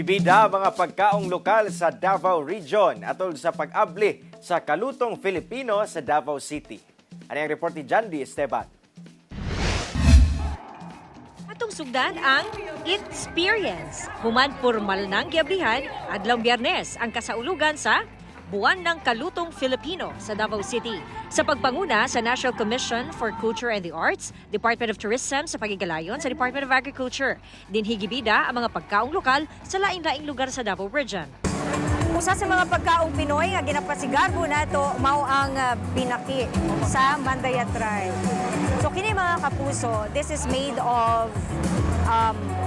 Gibida mga pagkaong lokal sa Davao Region atol sa pag-abli sa Kalutong Filipino sa Davao City. Ano ang report ni Jandy Esteban? Atong sugdan ang Experience. Human pormal nang giablihan adlaw Biyernes ang kasaulugan sa Buwan ng Kalutong Filipino sa Davao City. Sa pagpanguna sa National Commission for Culture and the Arts, Department of Tourism sa pagigalayon sa Department of Agriculture. Dinhi gibida ang mga pagkaong lokal sa laing-laing lugar sa Davao Region. Usa sa mga pagkaong Pinoy nga ginapasigarbo nato mao ang binaki sa Mandaya tribe. So kini, mga kapuso, this is made of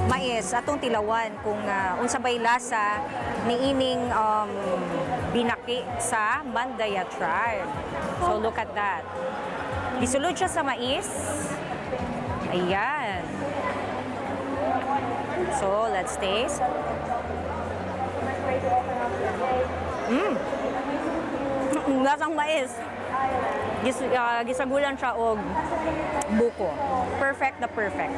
mais. Atong tilawan kung unsa bay lasa niining binaki sa Mandaya tribe. So look at that. Gisulod siya sa mais. Ayan. So let's taste. Lasang mais. Gisagulan siya og buko. Perfect na perfect.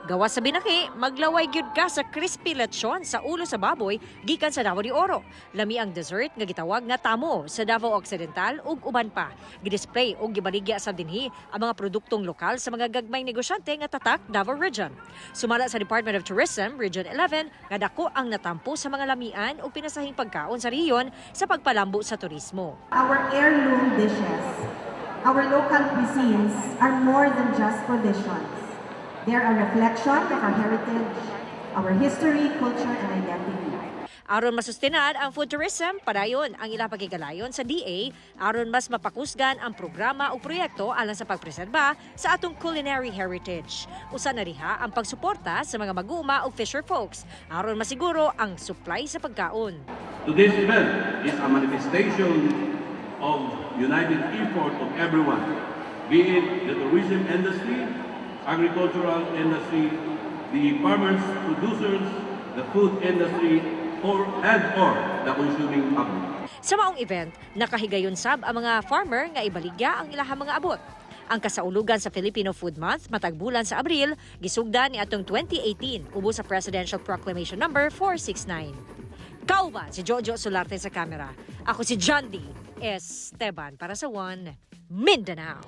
Gawas sa binaki, maglaway gyud ka sa crispy lechon sa ulo sa baboy gikan sa Davao de Oro. Lami ang dessert nga gitawag nga tamo sa Davao Occidental ug uban pa. Gidisplay ug gibaligya sa dinhi ang mga produktong lokal sa mga gagmayng negosyante nga tatak Davao Region. Sumala sa Department of Tourism Region 11 nga dako ang natampo sa mga lamian ug pinasahing pagkaon sa rehiyon sa pagpalambo sa turismo. Our heirloom dishes, our local cuisines are more than just traditions. They're a reflection of our heritage, our history, culture, and identity. Aron masustinar ang food tourism, padayon ang ilang pagkigalayon sa DA aron mas mapakusgan ang programa o proyekto alang sa pagpreserba sa atong culinary heritage. Usa na diha ang pagsuporta sa mga mag-uuma o fisher folks aron masiguro ang supply sa pagkaon. Today's event is a manifestation of united effort of everyone, be it the tourism industry, agricultural industry, the farmers, producers, the food industry, or and or the consuming public. Sa maong event, nakahigayon sab ang mga farmer nga ibaligya ang ilahang mga abot. Ang kasaulugan sa Filipino Food Month matag bulan sa Abril, gisugdan ni atong 2018 ubos sa Presidential Proclamation Number 469. Kauban si Jojo Solarte sa kamera. Ako si John D. Esteban para sa One Mindanao.